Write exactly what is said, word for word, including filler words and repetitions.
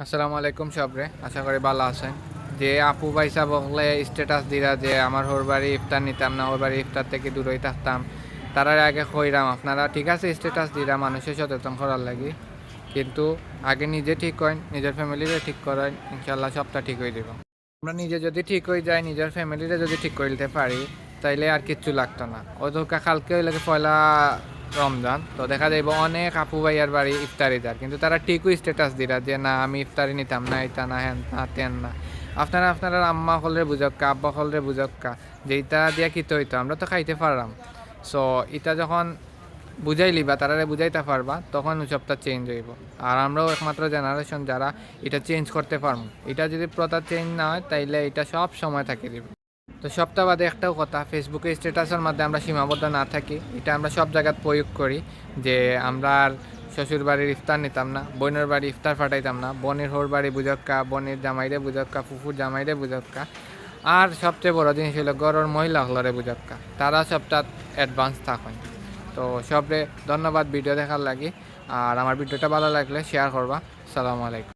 আসসালামু আলাইকুম সবরে, আশা করি ভালা আছইন। যে আপু ভাইসাব অকলে স্ট্যাটাস দিরা যে আমার হউর বাড়ি ইফতার নিতাম না, হউর বাড়ি ইফতার থাকি দূরই থাকতাম, তারারে আগে কইরাম, আপনারা ঠিক আছে স্ট্যাটাস দিরা মানুষরে সচেতন করার লাগি, কিন্তু আগে নিজে ঠিক অইন, নিজর ফ্যামিলিরে ঠিক করইন, ইনশাল্লাহ সবটা ঠিক অই যাইবো। আমরা নিজে যদি ঠিক অই যাই, নিজর ফ্যামিলিরে যদি ঠিক করিলতে পারি, তাইলে আর কিচ্ছু লাগতো না। অউ তো কা-, কালকে অইলো গি পয়লা রমজান, তো দেখা যাইবো অনেক আপু ভাইয়ার বাড়ি ইফতারি যার, কিন্তু তারা ঠিকউ স্ট্যাটাস দিরা যে না আমি ইফতারি নিতাম না, ইতা না, হেন না, তেন না। আপনারা আপনারার আম্মা অকলরে বুঝউক্কা, আব্বা অকলরে বুঝউক্কা যে ইতা দিয়া কিতা অইতো, আমরা তো খাইতে পাররাম। সো ইতা যখন বুঝাইলিবা, তারারে বুঝাইতা পারবা, তখন সবটা চেঞ্জ অইবো। আর আমরাও একমাত্র জেনারেশন যারা ইটা চেঞ্জ করতে পারমু। ইটা যদি প্রথা চেঞ্জ না অয়, তাইলে ইটা সব সময় থাকি দিবো। তো সবটা বাদে একটাউ কথা, Facebook-এ স্ট্যাটাসর মাঝে আমরা সীমাবদ্ধ না থাকি, ইটা আমরা সব জাগাত প্রয়োগ করি যে আমরার শ্বশুর বাড়ির ইফতার নিতাম না, বইনর বাড়ি ইফতার পাঠাইতাম না, বইনর হউর বাড়ি বুঝউক্কা, বইনর জামাইরে বুঝউক্কা, ফুফুর জামাইরে বুঝউক্কা। আর সবচেয়ে বড় জিনিস অইলো ঘরর মহিলা অকলরে বুঝউক্কা, তারা সবটাত অ্যাডভান্স থাকইন। তো সবরে ধন্যবাদ ভিডিও দেখার লাগি, আর আমার ভিডিওটা ভালা লাগলে শেয়ার করবা। আসসালামু আলাইকুম।